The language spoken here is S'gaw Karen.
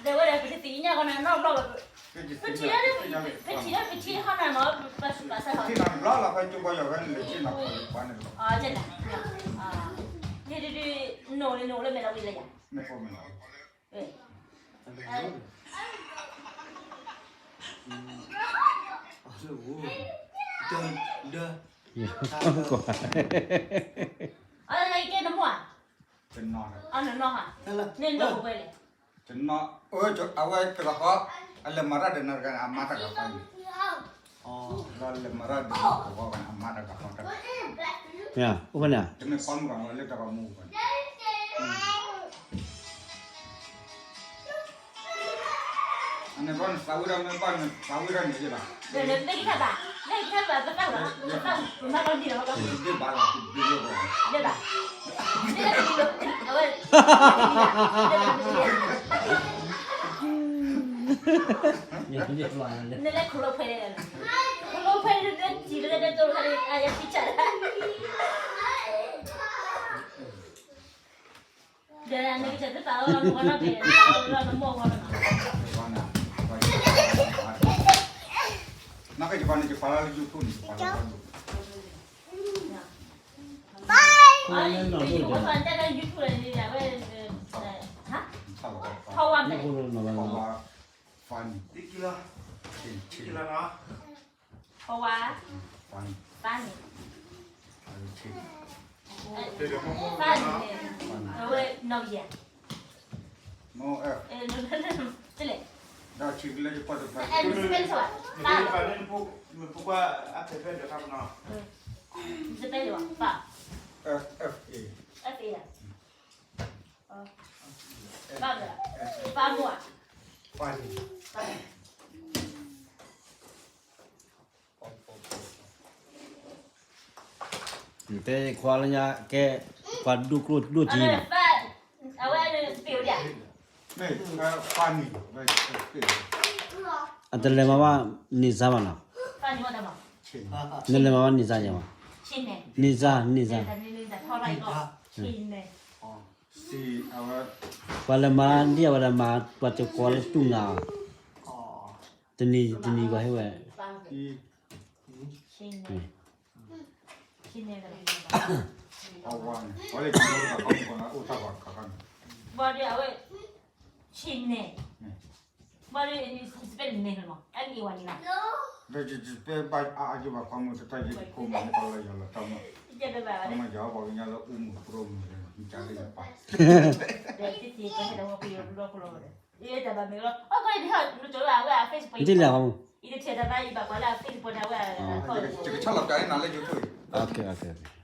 ဒီးဝဲဒၣ်ပတသ့ၣ်ညါကီးနၤနီတဘျီဘၣ်, ပထံၣ်လၢ ပထံၣ်လၢပထံၣ်ဟီနၤနီၤ, ပစူၢ်ပာ်စၢ်ဟီ, ထံၣ်နၤတဘျီလီၤ ဖဲကၠိဘီယီၤဖဲန့ၣ်လဲၤထံၣ်နၤပှၤန့ၣ်, အီ ကဲနၤ, ဒုးဒုး နအိၣ်န့ၣ် နအိၣ်လၢမဲာ်လီၤဝံၤလၢယၤ, မ့ၢ်ဖိမ့ၢ်လီၤ, အီ ကဲနမိၢ်ဧါ, အီ နနီၢ်ဧါ, နနီၢ်, အဝဲတဂၤဃီ, အလဲၤမၤတၢ်ဒီးနၤတဂၤန့ၣ် အမါတဂၤဃီန့ၣ်, လၢလဲၤမၤတၢ်ဒီးနၤတဂၤဃီန့ၣ် အမါတဂၤဃီတဂၤ, အိၣ်ဖဲန့ၣ်, တမ့ၢ်ဖီမုၢ်ဂၤလၢတဂၤမူန့ၣ် အန့ၣ်ဘၣ်နသးဝံၣ်ဒၣ်မ့ၢ်ဘၣ်နသးဝံၣ်ဒၣ်န့ၣ်ယလီၤ, လၢကထါဘၣ်, လၢကထါဘၣ် ပသးဝံၣ်လီၤ, ပသးဝံၣ် ပမၤလီၤဒံးလီၤ, ဘၣ်လီၤ, အဝဲ နလဲၤခလိၣ်ဖဲလဲၣ်, ခလိၣ်ဖဲလဲၣ် နထံၣ်လၢတၢ်တိၢ်ခါန့ၣ် အယၤထံဆးဒၣ်, ဒီးနကစၢ်သ့ၣ်တဖၣ်အီၤ နဂီၢ်နီၣ်ဖဲ နမိၢ်အဂီၢ်နီၣ်, နကယပၤန့ၣ် ယပာ်လၢ YouTube န့ၣ် ယပာ်လၢ ဘၣ်, အီၤ YouTube န့ၣ် အဝဲ ဟါ, ဖီဝါ ဖီဝါ funny, ဖီဝါ funny, funny, အဝဲ နီၢ်ကယၤ တလဲၣ်, ဒီးဆံးကလၢယပှၤတဖၣ် အဲ နစပဲလ်ဆဝါ နစပဲလ်ဝါ F F A, F A, ဘၣ်, ဘၣ်မူ funny, တဲခွါလၢညါ ကဲ ပှၤဒိၣ်ကျိၣ်ဒိၣ်စ့န့ၣ်, အဝဲ funny, အတလဲၤမၤဘၣ် န့ၢ်စါဘၣ်နီၤ, နလဲၤမၤဘၣ်န့ၢ်စါယၤမး, န့ၢ်စါ န့ၢ်စါ, ပှၤလဲၤမၤဒ်အဝဲဒၣ်မၤ ပှၤတကိးလၢတူၢ်နၤ, တနံၤတနံၤပှၤဟဲဝဲ ဘၣ်ဒီးအဝဲ ဆံးန့ၣ်, ဘၣ်ဒီး spell န့ၣ်မး N E Y န့ၣ်လီၤ, ဒီးယဘၣ်အါအါက့ၤဘၣ် ခွါမုၢ်တတၢ်ယဲၢ်တခိၣ်မး မ့ၢ်ကီးလၢယွၤလီၤတၢ်မး, တၢ်မၤယွၤပှၤကညီလၢအူမုၢ်ပရိမုၢ်န့ၣ် မ့ၢ်ကၢ်လၢယပၢ်, ဒီးတသ့ၣ်ပဟဲဒီးဝဲပယီၤဘျီကလီၤဝဲဒီး, ယတၢ်ဘၣ်မ့ၢ်လီၤ အကီၢ်ယတဟဲ နကၠီၤဝဲအဝဲအ Facebook ယတလဲၤ, ယတထံၣ်တၢ်ဘၣ် ယဘၣ်ကွၢ်လၢအ Facebook န့ၣ် အဝဲ ယကဆီလီၤပျးန့ၢ်နၤလၢ YouTube, အကဲ အကဲ